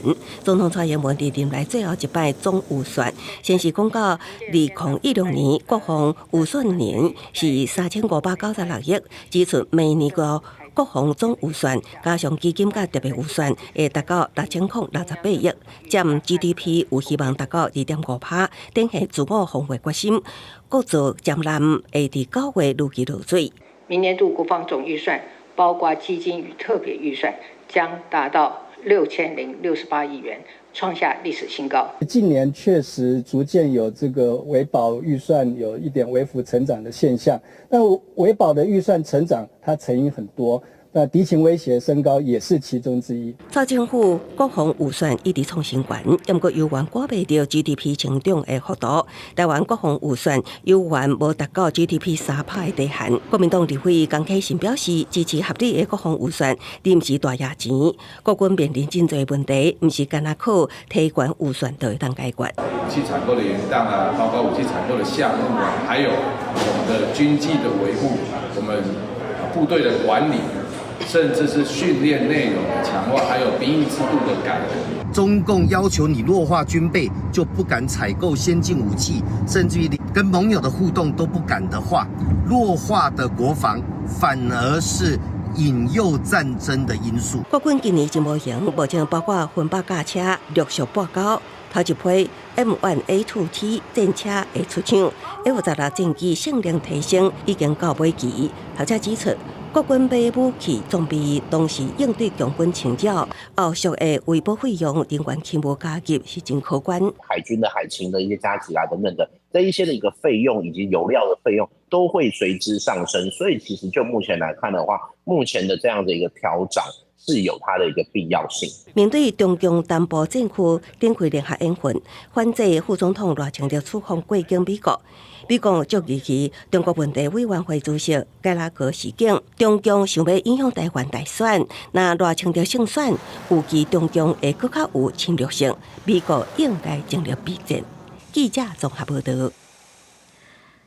總統蔡英文佇任內最後一擺總預算，先是講到2016年國防預算年是3596億，指出明年個國防總預算加上基金佮特別預算，會達到6068億，佔 GDP 有希望達到2.5%，展現自我防衛決心。國造艦艦會佇9月如期落水。明年度國防總預算包括基金與特別預算，將達到6068億元，創下歷史新高。近年確實逐漸有這個維保預算有一點微幅成長的現象，但維保的預算成長，它成因很多。那敵情威脅升高也是其中之一。蔡政府國防預算一直創新高，毋過猶原趕袂著 GDP 成長的幅度。台灣國防預算猶原無達到 GDP 3%的底線。國民黨立委江啟臣表示支持合理的國防預算，而毋是大額錢。國軍面臨真濟問題，毋是干焦靠提懸預算就會當解決。武器採購的延宕啊，包括武器採購的項目啊，還有我們的軍紀的維護，我們部隊的管理。甚至是訓練內容的強化，還有兵役制度的改革。中共要求你弱化軍備，就不敢採購先進武器，甚至於跟盟友的互動都不敢的話，弱化的國防反而是引誘戰爭的因素。國軍今年真無閒，目前包括分百架車陸續報交，頭一批 M1A2T 戰車會出廠，F-16戰機性能提升已經到尾期。學者指出，國軍買武器裝備，同時應對共軍侵擾，後續的維保費用、人員勤務加給是真可觀。海軍的海勤的一些加給啊等等的，這一些的一個費用以及油料的費用都會隨之上升。所以其實就目前來看的話，目前的這樣的一個調漲是有它的一個必要性。面對中共東部戰區展開聯合演訓，反制副總統賴清德出訪過境美國。美國就預期中國問題委員會主席蓋拉格事件，中共想欲影響台灣大選，若賴清德勝選，預計中共會閣較有侵略性，美國應該全力備戰。記者綜合報道。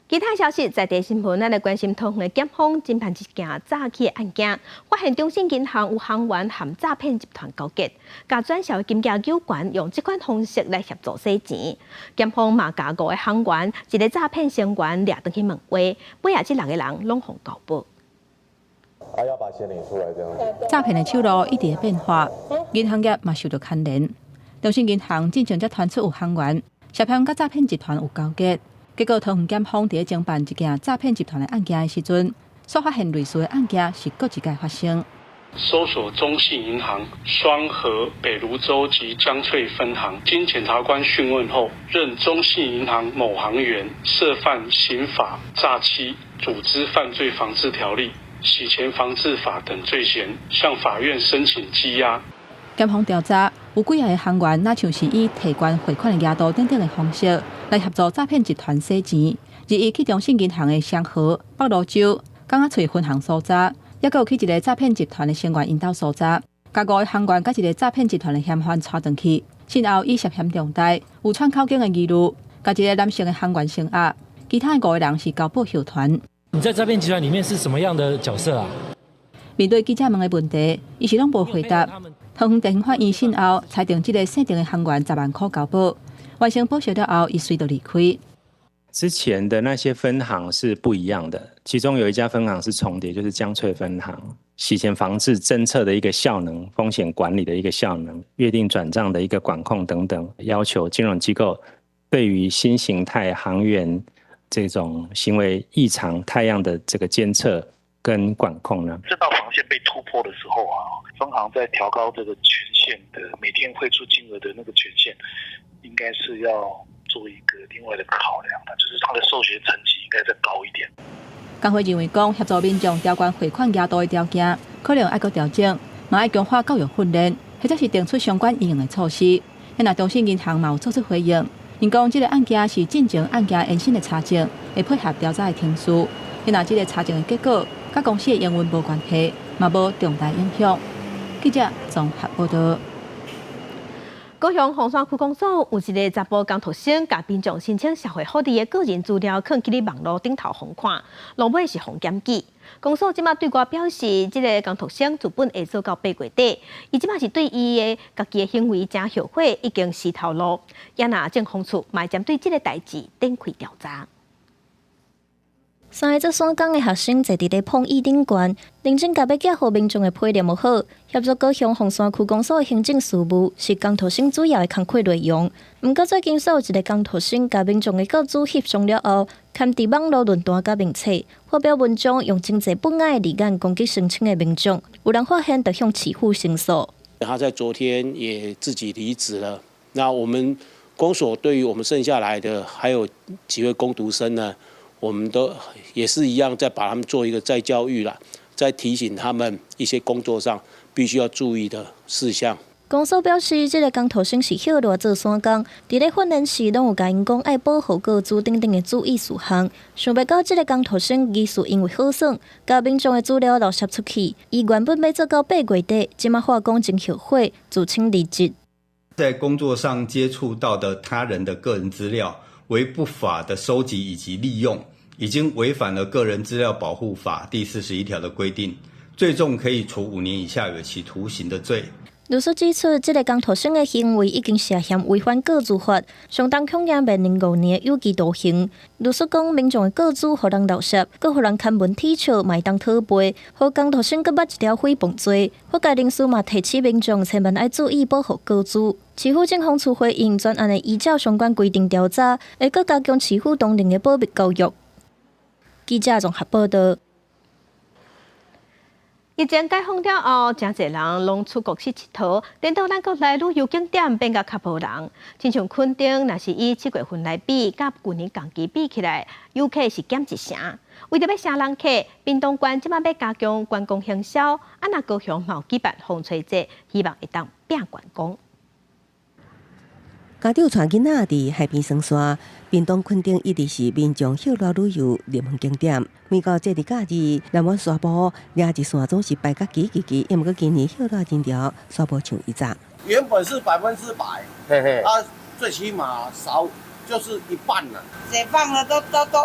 其他消息，在地新聞，咱來關心桃園的檢方偵辦一件詐欺的案件，發現中信銀行有行員和詐騙集團勾結，共轉銷金額有關，用這款方式來協助洗錢。檢方嘛共五个行員，一个詐騙成員掠轉去問話，尾仔這六个人攏予交保。啊，要把錢領出來，這樣。詐騙的手路一直會變化，銀行業嘛受著牽連。中信銀行進前才傳出有行員涉嫌佮詐騙集團有勾結。結果，桃園檢方佇咧偵辦一件詐騙集團的案件的時陣，煞發現類似的案件是閣一擺發生。搜索中信銀行雙和北蘆洲及江翠分行，經檢察官訊問後，認中信銀行某行員涉犯刑法詐欺、組織犯罪防治條例、洗錢防治法等罪嫌，向法院申請羈押。檢方調查，有幾个行員，若像是以提懸匯款的額度等等的方式來協助詐騙集團洗錢，日伊去中信銀行的雙和、北蘆洲、港仔翠分行所在，抑閣有去一个詐騙集團的成員𪜶兜所在，共五个行員佮一个詐騙集團的嫌犯帶轉去，訊後以涉嫌重大、有串口供的疑慮，共一个男性的行員聲押，其他的五个人是交保候傳。你在詐騙集團裡面是什麼樣的角色啊？面對記者問的問題，伊是攏無回答。桃園地方法院審後，裁定這个姓鄭的行員10萬箍交保，完成保釋了後，伊隨就離開。之前的那些分行是不一樣的，其中有一家分行是重疊，就是江翠分行。洗錢防治偵測的一個效能、風險管理的一個效能、約定轉賬的一個管控等等，要求金融機構對於新形態行員這種行為異常態樣的這個監測跟管控呢？這道防線被突破的時候啊，分行在調高這個權限的每天匯出金額的那個權限，應該是要做一個另外的考量的，就是它的授權層級應該再高一點。工會認為講，協助民眾調懸匯款額度的條件，可能愛閣調整，嘛愛強化教育訓練，或者是定出相關應用的措施。若中信銀行嘛有做出回應，𪜶講這个案件是進前案件延伸的查證，會配合調查的程序。若這个查證的結果，佮公司的營運無關係，嘛無重大影響。記者綜合報道。高雄鳳山區公所有一个查埔工讀生，共民眾申請社會福利的個人資料，囥佇咧網路頂頭予人看，落尾是予人檢舉。公所這馬對外表示，這个工讀生自本會做到8月底，伊這馬是對伊的家己的行為誠後悔，已經死頭路。也若政風處嘛針對這个代誌展開調查。三个做散工的學生坐佇咧碰椅頂懸，認真共欲寄予民眾的批念好，協助高雄鳳山區公所的行政事務是工讀生主要的工課內容。毋過最近，煞有一个工讀生共民眾的個資翕相了後，刊佇網路論壇佮面冊發表文章，用真濟不雅的字眼攻擊申請的民眾。有人發現，就向市府申訴。他在昨天也自己離職了。那我們公所對於我們剩下來的還有幾位工讀生呢？我們都也是一樣，在把他們做一個再教育啦，再提醒他們一些工作上必須要注意的事項。公所表示，這個工讀生是歇熱做散工，佇咧訓練時攏有共𪜶講愛保護個資等等的注意事項。想袂到這個工讀生疑似因為好耍，共民眾的資料漏洩出去。伊原本欲做到8月底，這馬話講真後悔，自請離職。在工作上接觸到的他人的個人資料，為不法的收集以及利用，已經違反了個人資料保護法第41條的規定，最重可以處5年以下有期徒刑的罪。律師指出，這個工讀生的行為已經涉嫌違反個資法，相當恐驚面臨5年有期徒刑。律師講，民眾的個資予人漏洩，閣予人刊文恥笑，嘛會當討賠，予工讀生閣捌一條誹謗罪。法界人士嘛提醒民眾，千萬愛注意保護個資。市府政風處回應，專案會依照相關規定調查，會閣加強市府同仁的保密教育。記者綜合報道。疫情解封了後，誠濟人攏出國去𨑨迌，顛倒咱國內旅遊景點變甲較無人。親像墾丁，若是以7月份來比，佮舊年仝期比起來，遊客是減一成。為著欲吸人客，屏東縣這馬欲加強觀光行銷，啊若高雄嘛有舉辦風吹節，希望會當拚觀光。家長帶囡仔佇海邊耍沙，屏東墾丁一直是民眾歇熱旅遊熱門景點。每到節日假日，南灣沙埔掠一線總是排甲擠擠擠，毋過今年歇熱人潮煞無像以前。原本是100%，嘿嘿，啊，最起碼少就是一半啦。解放了都都都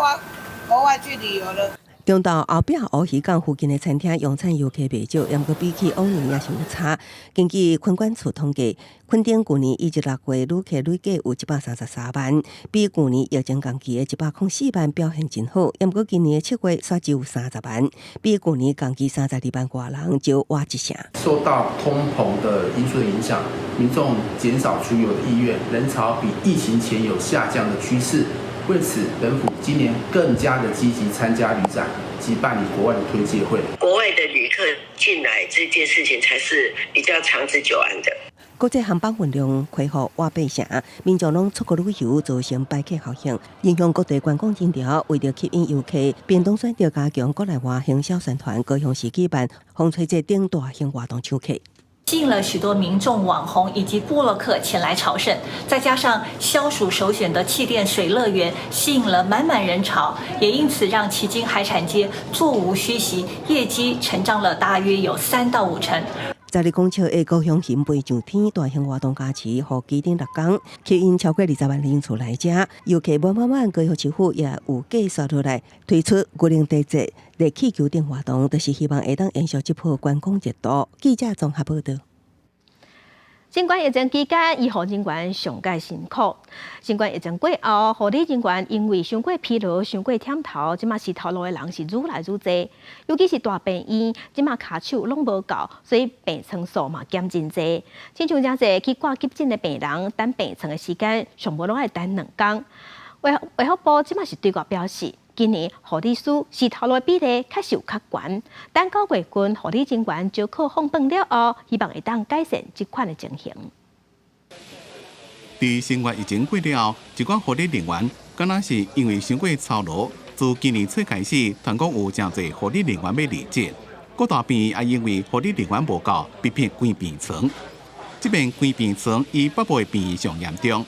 國外去旅遊了。中晝後壁烏魚港附近的餐廳用餐遊客袂少，毋過比起往年也是有差。根據墾管處統計，墾丁舊年以及6月旅客累計有133萬，比舊年疫情仝期的104萬表現真好。毋過今年的7月煞只有30萬，比舊年仝期32萬外人少倚一成。受到通膨的因素的影響，民眾減少出遊的意願，人潮比疫情前有下降的趨勢。為此，本府今年更加的積極參加旅展及辦理國外的推介會。國外的旅客進來這件事情才是比較長治久安的。國際航班運量恢復倚八成，民眾攏出國旅遊，造成排客效應，影響各地觀光人潮。為著吸引遊客，屏東選擇加強國內外行銷宣傳，高雄市舉辦風吹節等大型活動搶客。吸引了許多民眾、網紅以及部落客前來朝聖，再加上消暑首選的氣墊水樂園吸引了滿滿人潮，也因此讓旗津海產街座無虛席，業績成長了大約有3到5成。12公尺的高雄魚飛上天，大型活動加持，予旗頂六工，吸引超過20萬人次來遮，遊客滿滿滿。高雄市府也有計算落來推出牛奶茶節、熱氣球等活動，就是希望會當延續這波觀光熱度。記者綜合報導。新冠疫情期間，醫護人員上蓋辛苦。新冠疫情過後，護理人員因為傷過疲勞、傷過忝頭，這馬死頭路的人是愈來愈濟。尤其是大病院，這馬跤手攏無夠，所以病床數嘛減真濟。親像誠濟去掛急診的病人，等病床的時間上無攏愛等2工。衛福部這馬是對外表示，今年護理師死頭路的比例確實有較懸。等9月份護理人員招考放榜了後，希望會當改善這款的情形。佇新冠疫情過了後，一寡護理人員敢若是因為傷過操勞，自今年初開始，傳講有誠濟護理人員欲離職。各大病院也因為護理人員無夠，被迫關病床。這邊關病床以北部的病院上嚴重，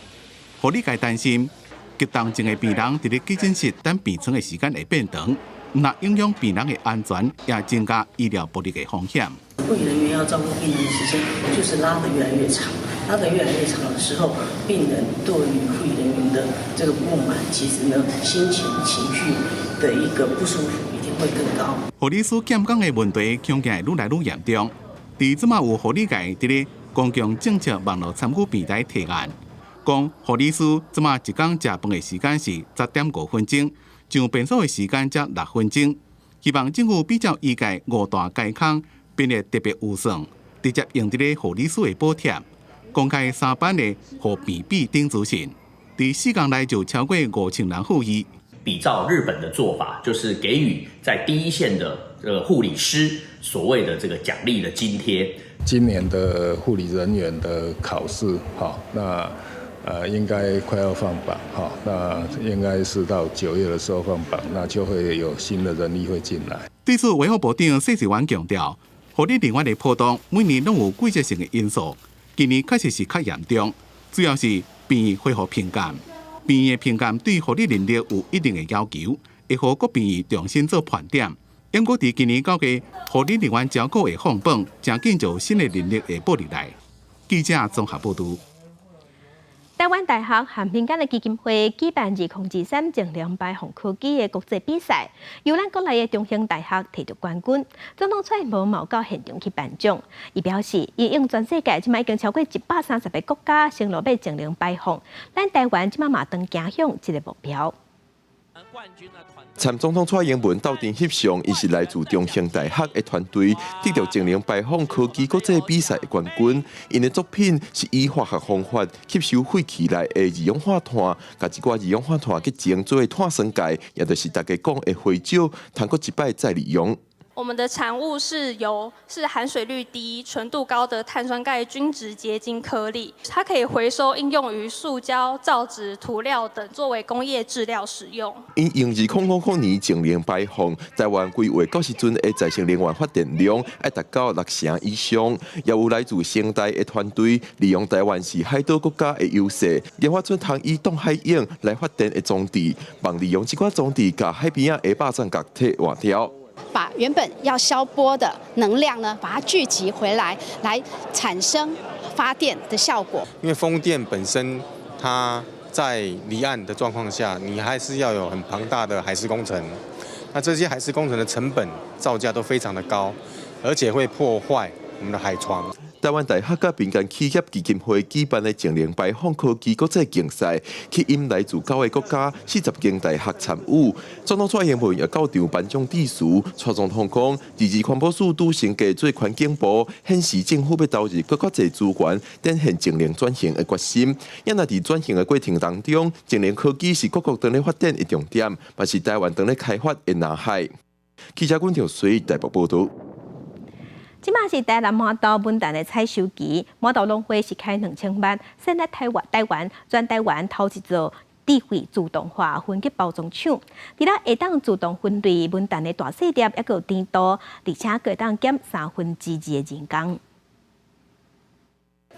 護理界擔心急重症的病人佇咧急診室等病床的時間會變長，毋但影響病人的安全，也增加醫療暴力的風險。護理人員要照顧病人的時間就是拉得越來越長，拉得越來越長的時候，病人對於護理人員的這個不滿，其實呢，心情情緒的一個不舒服一定會更高。護理師減工的問題恐驚會愈來愈嚴重。佇這馬有護理界佇咧公共政策網路參與平台提案，講護理師這馬一工食飯的時間是10.5分鐘，上便所的時間才6分鐘。希望政府比照醫界五大階空編列特別預算，直接用佇咧護理師的補貼，公開三班的護病比等資訊，佇4工內就超過5000人獲益。比照日本的做法，就是給予在第一線的這個護理師所謂的這個獎勵的津貼。今年的護理人員的考試，好，那應該快要放榜，哈，那應該是到9月的時候放榜，那就會有新的人力會進來。對此，衛福部長謝時遠強調，護理人員的波動每年攏有季節性的因素，今年確實是較嚴重，主要是病院恢復評鑑，病院的評鑑對護理能力有一定的要求，會予各病院重新做盤點。毋過佇今年九月，護理人員招考會放榜，誠緊就有新的人力會報入來。記者綜合報導。台灣大學和民間的基金會舉辦2023淨零排放科技的國際比賽，由咱國內的中興大學提著冠軍。總統蔡英文嘛到現場去頒獎，伊表示，因應全世界這擺已經超過130個國家承諾欲淨零排放，咱台灣這擺嘛當行向這个目標。參總統蔡英文鬥陣翕相，伊是來自中興大學的團隊，得著淨零排放科技國際比賽的冠軍。𪜶的作品是以化學方法吸收廢氣內的二氧化碳，共這寡二氧化碳結晶做碳酸鈣，也就是大家講的回石，通閣一擺再利用。我們的產物是由是含水率低、純度高的碳酸鈣均質結晶顆粒，它可以回收應用於塑膠、造紙、塗料等，作為工業質料使用。𪜶用2000年淨零排放，台灣規劃到時陣的再生能源發電量愛達到6成以上。也有來自成大的團隊，利用台灣是海島國家的優勢，研發出通以擋海湧來發電的裝置，望利用這款裝置，共海邊仔的肉粽角替換掉。把原本要消波的能量呢，把它聚集回來，來產生發電的效果。因為風電本身，它在離岸的狀況下，你還是要有很龐大的海事工程。那這些海事工程的成本造價都非常的高，而且會破壞我們的海床。台灣大學佮民間企業基金會舉辦的淨零排放科技國際競賽，吸引來自九個國家40間大學參與。總統蔡英文也到場頒獎致辭。蔡總統講，二二環保署拄升格做環境部，顯示政府欲投入閣較濟資源，展現淨零轉型的決心。也若佇轉型的過程當中，淨零科技是各國當咧發展的重點，嘛是台灣當咧開發的藍海。記者阮條水台北報導。這擺是台南饃頭文旦的採收期，饃頭農會是開2000萬，設立台灣全台灣頭一座智慧自動化分級包裝廠，除了會當自動分類文旦的大細粒，猶閣有甜度，而且閣會當減2/3的人工。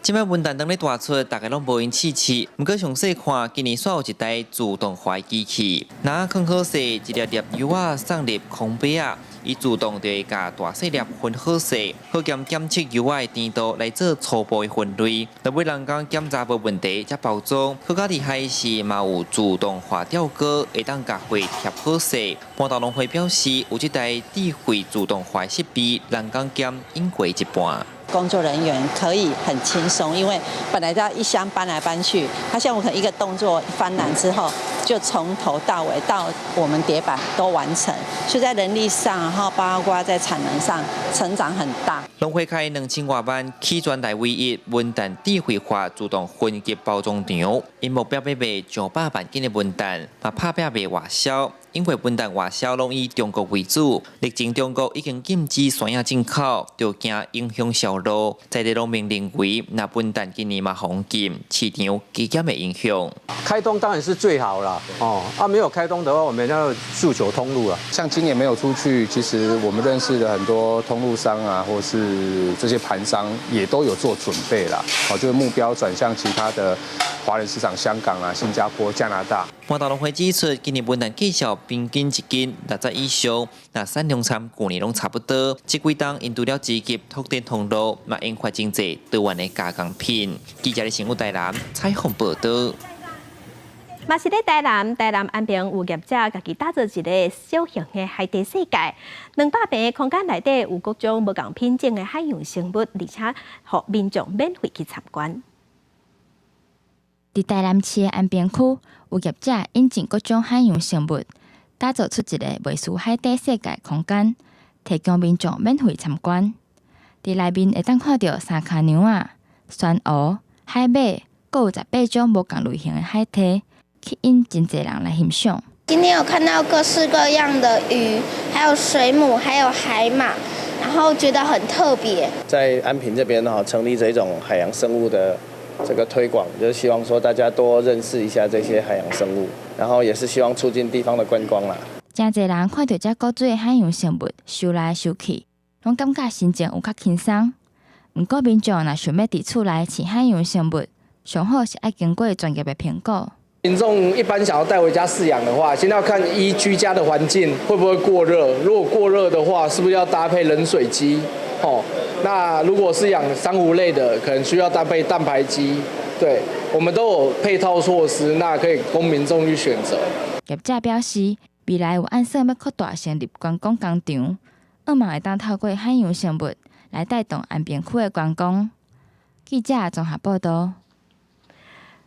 這擺文旦當咧大出，大家攏無閒試試。毋過詳細看，今年煞有一台自動化的機器，若囥好勢，一粒粒柚仔送入空袋仔，伊自動就會共大細粒分好勢，好兼檢測柚仔的甜度來做初步的分類。落尾人工檢查無問題，才包裝。閣較厲害是，嘛有自動化吊鈎，會當共貨貼好勢。蟠頭農會表示，有這台智慧自動化設備，人工減應過一半。工作人員可以很輕鬆，因為本來要一箱搬來搬去，他現在我可能一個動作翻籃之後，就從頭到尾到我們疊板都完成，所以在人力上，然後包括在產能上成長很大。農會開2000外萬，起全台唯一文旦智慧化自動分級包裝廠，𪜶目標欲賣上百萬斤的文旦，嘛拍拚賣外銷。因為文旦外銷攏以中國為主，目前中國已經禁止山葉進口，就驚影響銷路。在地農民認為，若文旦今年嘛予禁，市場加減會影響。開通當然是最好啦，哦，啊沒有開通的話，我們要訴求通路啊。像今年沒有出去，其實我們認識的很多通路商啊，或是這些盤商，也都有做準備啦。哦，就是目標轉向其他的華人市場，香港啊、新加坡、加拿大。蟠頭農會指出，今年文旦價數平均一斤60以上，若產量參舊年攏差不多。這幾冬𪜶除了積極拓展通路，嘛研發真濟多元的加工品。記者的新聞台南採訪報導。嘛是咧台南，台南安平有業者家己打造一个小型的海底世界，200坪的空間內底有各種無仝品種的海洋生物，而且予民眾免費去參觀。佇台南市的安平區，有業者引進各種海洋生物，打造出一個袂輸海底世界空間，提供民眾免費參觀。佇內面會當看著三跤娘仔、珊瑚、海馬，閣有18種無仝類型的海鯵，吸引真濟人來欣賞。今天有看到各式各樣的魚，還有水母，還有海馬，然後覺得很特別。在安平這邊哈，成立這種海洋生物的這個推廣，就是希望說大家多認識一下這些海洋生物，然後也是希望促進地方的觀光啦。真濟人看著這古水的海洋生物，游來游去，攏感覺心情有較輕鬆。毋過民眾若想欲佇厝內飼海洋生物，上好是愛經過專業的評估。民眾一般想要帶回家飼養的話，先要看一居家的環境會不會過熱，如果過熱的話，是不是要搭配冷水機？哦，那如果是養珊瑚類的，可能需要搭配蛋白機。對，我們都有配套措施，那可以供民眾去選擇。業者表示，未來有按算欲擴大成立觀光工場，向望會當透過海洋生物來帶動安平區的觀光。記者綜合報道。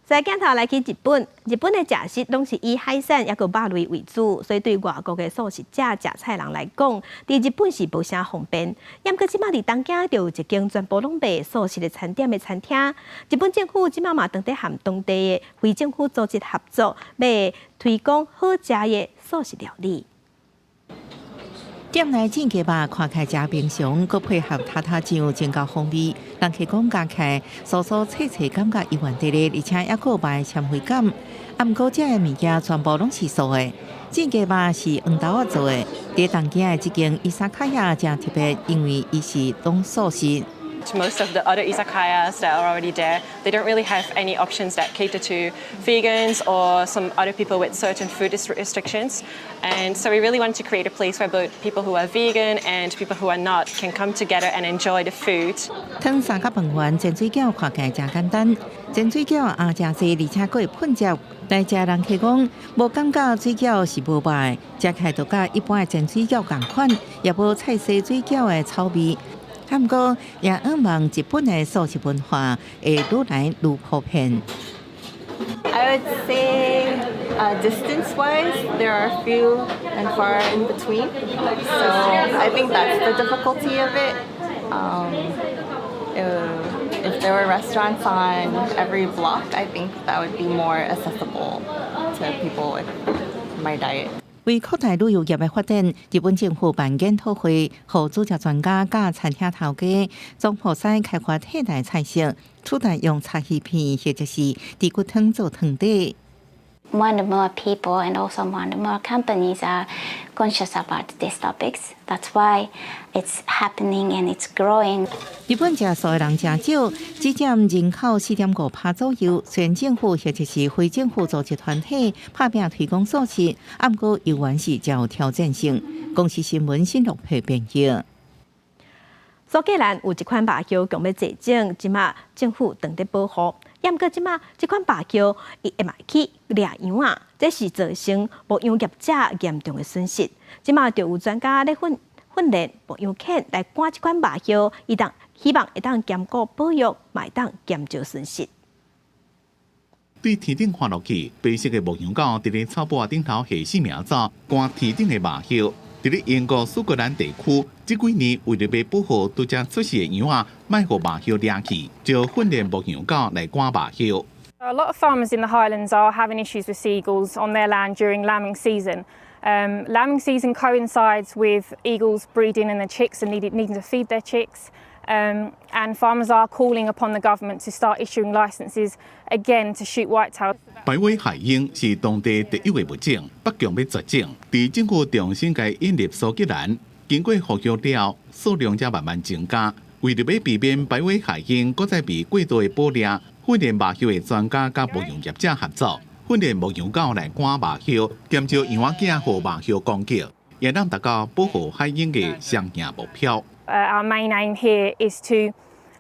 再鏡頭來去日本，日本的食食攏是以海產抑閣肉類為主，所以對外國的素食者、食菜人來講，佇日本是無啥方便。毋過這馬佇東京就有一間全部攏賣素食的餐點的餐廳。日本政府這馬嘛當佇和當地的非政府組織合作，欲推廣好食的素食料理。店內煎雞肉看起來誠平常，閣配合塔塔醬，真夠風味。人客講食起來酥酥脆脆，感覺猶原佇咧，而且猶閣有肉的纖維感。啊，毋過這个物件全部攏是素的。煎雞肉是黃豆仔做的。佇東京的這間伊薩卡亞誠特別，因為伊是攏素食。 Most of the other izakayas that are already there, they don't really have any options that cater to vegans or some other people with certain food restrictions. And so we really wanted to create a place where both people who are vegan and people who are not can come together and enjoy the food. 湯三佮飯糰煎水餃看起來誠簡單，煎水餃也誠濟，而且閣會噴汁。來食人客講，無感覺水餃是無肉的，食起來就佮一般的煎水餃仝款，也無菜色水餃的臭味。毋過也向望日本的素食文化會愈來愈普遍。 I would say, distance-wise, there are few and far in between. So I think that's the difficulty of it. If there were restaurants on every block, I think that would be more accessible to people with my diet. 為擴大旅遊業的發展，日本政府辦研討會，予煮食專家佮餐廳頭家總鋪師開發替代菜色，取代用柴魚片或者是豬骨湯做湯底。 More and more people and also more and more companies are conscious about these topics. That's why it's happening and it's growing. 日本食素的人誠少，只佔人口4.5%左右。雖然政府或者是非政府組織團體拍拚推廣素食，毋過猶原是誠有挑戰性。公視新聞新錄配編譯。蘇格蘭有一款白鴞強欲絕種，這馬政府正佇保護。毋過這馬這款白鴞伊會嘛去掠羊仔，這是造成牧羊業者嚴重的損失。這馬就有專家咧訓訓練牧羊犬來趕這款白鴞，伊當希望會當兼顧保育，嘛會當減少損失。對天頂看落去，白色的牧羊狗佇咧草埔仔頂頭下死命走，趕天頂的白鴞。佇咧英國蘇格蘭地區，這幾年為著欲保護拄才出世的羊仔，莫予白鴞掠去，就訓練牧羊狗來趕白鴞。 A lot of farmers in the Highlands are having issues with seagulls on their land during lambing season. Lambing season coincides with eagles breeding in the chicks and needing to feed their chicks. And farmers are calling upon the government to start issuing licenses again to shoot whitetail. 白尾海鷹是當地特有的物種，欲強欲絕種。佇政府重新共引入蘇格蘭，經過復育了，數量才慢慢增加。為著欲避免白尾海鷹閣再被過度的捕獵，訓練白鴞的專家佮牧羊業者合作，訓練牧羊狗來趕白鴞，減少羊仔囝予白鴞攻擊，也當達到保護海鷹的雙贏目標。 Our main aim here is to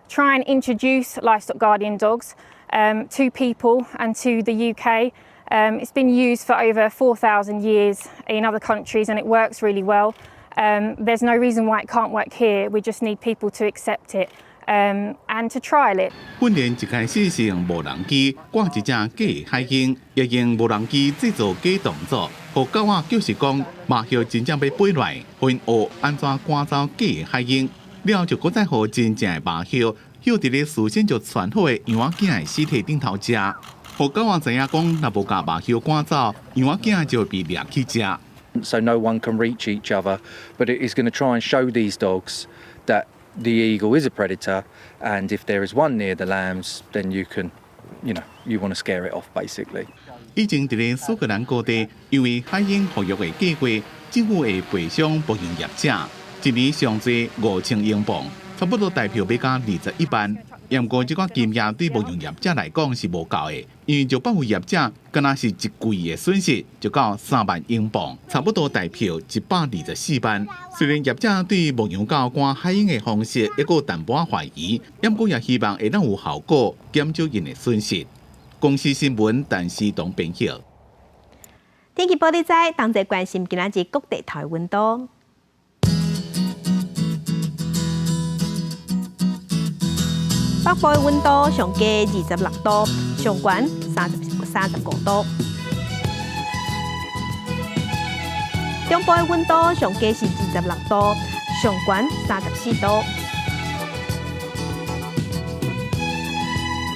try and introduce livestock guardian dogs to people and to the UK. It's been used for over 4,000 years in other countries and it works really well. There's no reason why it can't work here. We just need people to accept it. And to trial it. 訓練一開始是用無人機掛一隻假海鷹，也用無人機製造假動作，予狗仔就是講麻鴞真正欲飛來，予𪜶學按怎趕走假海鷹，了後就閣再予真正的麻鴞，歇佇咧事先就傳好的羊仔囝的屍體頂頭食，予狗仔知影講，若無共麻鴞趕走，羊仔囝就會被掠去食。 So no one can reach each other, but it is going to try and show these dogs that the eagle is a predator, and if there is one near the lambs, then you want to scare it off basically. 以前佇咧蘇格蘭各地，因為海鷹復育的計劃，政府會賠償牧羊業者，一年上濟5000英鎊，差不多台票欲加21萬。毋過這個金額對牧羊業者來講是無夠的，因為就保護業者，敢若是一季的損失就到3萬英鎊，差不多台票124萬。雖然業者對牧羊狗趕海鷹的方式猶閣有淡薄仔懷疑，毋過也希望會當有效果，減少𪜶的損失。公視新聞陳思東編譯。天氣報你知，同齊關心今仔日各地頭溫度。北部的溫度上低26度，上懸35度。中部的溫度上低是26度，上懸34度。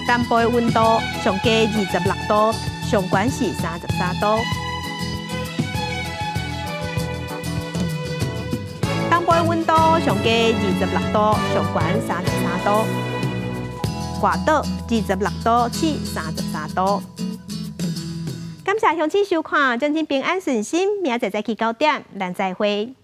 南部的溫度上低26度，上懸是33度。東部的溫度上低26度，上懸33度。外島26度至33度。感謝鄉親收看，祝恁平安順心，明仔載早起9點，咱再會。